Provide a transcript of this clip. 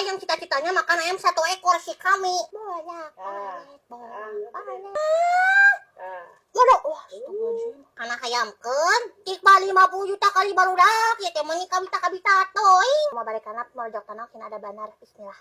Yang cita-citanya makan ayam satu ekor si kami. Bolak balik, bolak balik. Waduh, wah, astagfirullahaladzim. Karena hayamkeun, tik 50 juta kali barudak, ya teh meuni kabita kabita teuing. Mau balik kanan, mau jok tanah, kina ada banar. Bismillah.